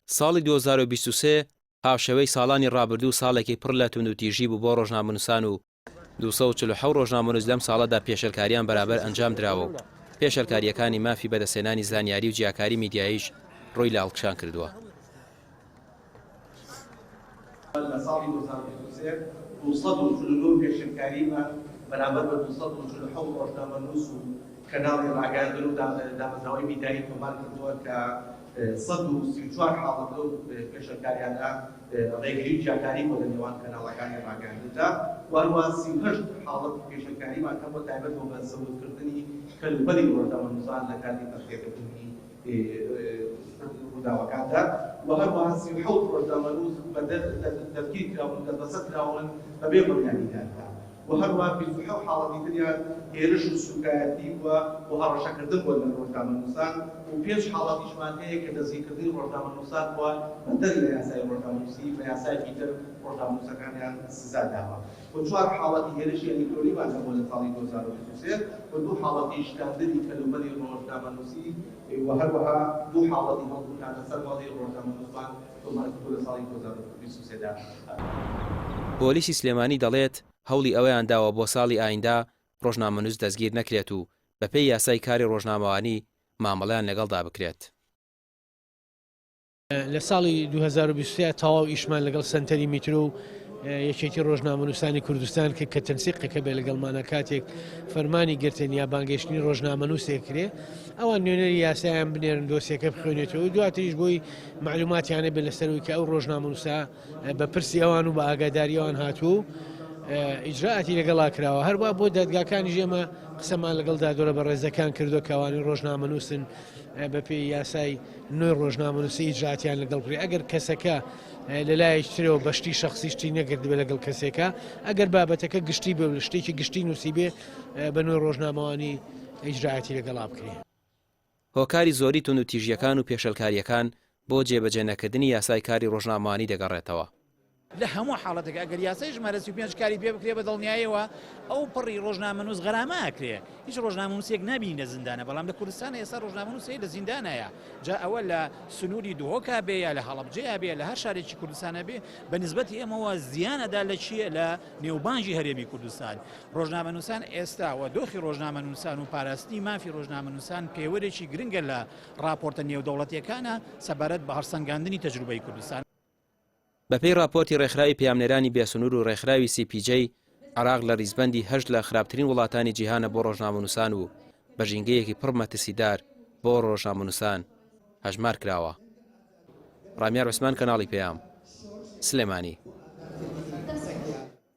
ساڵی 2023 هاوشێوەی ساڵانی ڕابردوو ساڵێکی پڕ لە توندوتیژی بوو بۆ ڕۆژنامەنووسان و 247 ڕۆژنامەنووس لەم ساڵەدا پێشێلکارییان بەرابەر ئەنجام دراوە و پێشێلکارییەکانی مافی بەدەستهێنانی زانیاری و جیاکاری میدیاییش ڕووی لە هەڵکشان کردووە. لە ساڵی 2023 249 پێشێلکاریمان بەرامبەر بە 247 ڕۆژنامەنووس و کەناڵی ڕاگەیاندن و دامەزراوەی میدیایی تۆمار کردووە کە 134 حاڵەت لەو پێشێلکاریانە ڕێگری و جیاکاری بووە لە نێوان کەناڵەکانی ڕاگەیاندندا و هەروەها 38 حاڵەتی پێشێلکاریمان هەبووە تایبەت بووە بە زەوتکردنی کەلوپەلی ڕۆژنامەنووسان لە کاتی تەغتیەکردنی ڕووداوەکاندا و هەروەها 37 ڕۆژنامەنووس بە دەستگیر کراون و دەستبەسەر کراون بەبێ بڕیاری دادگا و هەروەها 27 حاڵەتی تریان هێرش و سووکایەتی و و هەڕەشەکردن بووە لە ڕۆژنامەنووسان و پێنج حاڵەتیشمان هەیە کە دەستگیرکردنی ڕۆژنامەنووسان بووە بەدەر لە یاسای ڕۆژنامەنووسی بە یاسایەکی تر ڕۆژنامەنووسەکانیان سزا داوە. و چوار حاڵەتی هێرشی ئەلیکترۆنیمان هەبووە لە ساڵی 2023 و دوو حاڵەتی شکاندنی کەلوپەلی ڕۆژنامەنووسی و هەروەها دوو حاڵەتی هەڵکوتانە سەر ماڵی ڕۆژنامەنووسمان تۆمار کردووە لە ساڵی 2023 دا. پۆلیسی سلێمانی دەڵێت، هەوڵی ئەوەیان داوە بۆ ساڵی ئایندە ڕۆژنامەنووس دەستگیر نەکرێت و بەپێی یاسای کاری ڕۆژنامەوانی مامەڵەیان لەگەڵدا بکرێت. لە ساڵی 2023 تەواو ئیشمان لەگەڵ سەنتەری میترۆ و یەکێتی ڕۆژنامەنووسانی کوردستان کرد کە تەنسیقەکە بێ لەگەڵمانە کاتێک فەرمانی گرتن یا بانگێشتنی ڕۆژنامەنووسێک کرێ ئەوان نوێنەری یاسایان بنێرن دۆسیەکە بخوێنێتەوە دواتریش بۆی معلوماتیانە بێ لەسەروی کە ئەو ڕۆژنامەنووسە بە پرسی ئەوان و بە ئاگاداری ئەوان هاتوو و ئیجرائاتی لەگەڵا کراوە هەروە بۆ دادگاکانی ئێمە قسەمان لەگەڵ دادوەرە بەڕێزەکان کردو کەوانی ڕۆژنامەنووسن بەپێی یاسای نوێی ڕۆژنامەنووسی ئیجراتیان لەگەڵ بکرێت ئەگەر کەسەکە لەلایەکی ترەوە بە شتی شخصی شتی نەکردبێ لەگەڵ کەسێکە ئەگەر بابەتەکە گشتی بێ و شتێکی گشتی نووسی بێ بە نوێی ڕۆژنامەوانی ئیجراتی لەگەڵا بکرێ. هۆکاری زۆری توندوتیژییەکان و پێشێلکارییەکان بۆ جێبەجێ نەکردنی یاسای کاری ڕۆژنامەوانی دەگەڕێتەوە. لە هەموو حاڵەتێک ئەگەر یاسای ژمارە 35 کاری پێ بکرێ بە دڵنیایەوە ئەو پەڕی ڕۆژنامەنووس غەرامە ئەکرێ هیچ ڕۆژنامەنووسێک نابینی لە زیندانە بەڵام لە کوردستان ئێستا ڕۆژنامەنووس هەیە لە زیندانایە جا ئەوە لە سنووری دهۆکا بێ یا لە هەڵەبجەیا بێ لە هەر شارێکی کوردستانە بێ بە نسبەتی ئێمەوە زیان ئەدا لە چییە لە نێوبانگی هەرێمی کوردستان ڕۆژنامەنووسان ئێستا و دۆخی ڕۆژنامەنووسان و پاراستنی مافی ڕۆژنامەنووسان پێوەرێکی گرنگە لە ڕاپۆرتە نێودەوڵەتیەکانە سەبارەت بە هەڵسەنگاندنی تەجروبەی کوردستان. بەپێی ڕاپۆرتی ڕێکخراوی پەیامنێرانی بێسنوور و ڕێکخراوی سی پی جەی، عێراق لە ڕیزبەندی هەشت لە خراپترین وڵاتانی جیهانە بۆ ڕۆژنامەنووسان و بە ژینگەیەکی پڕ مەترسیدار بۆ ڕۆژنامەنووسان هەژمار کراوە. ڕامیار عوسمان کەناڵی پەیام، سلێمانی.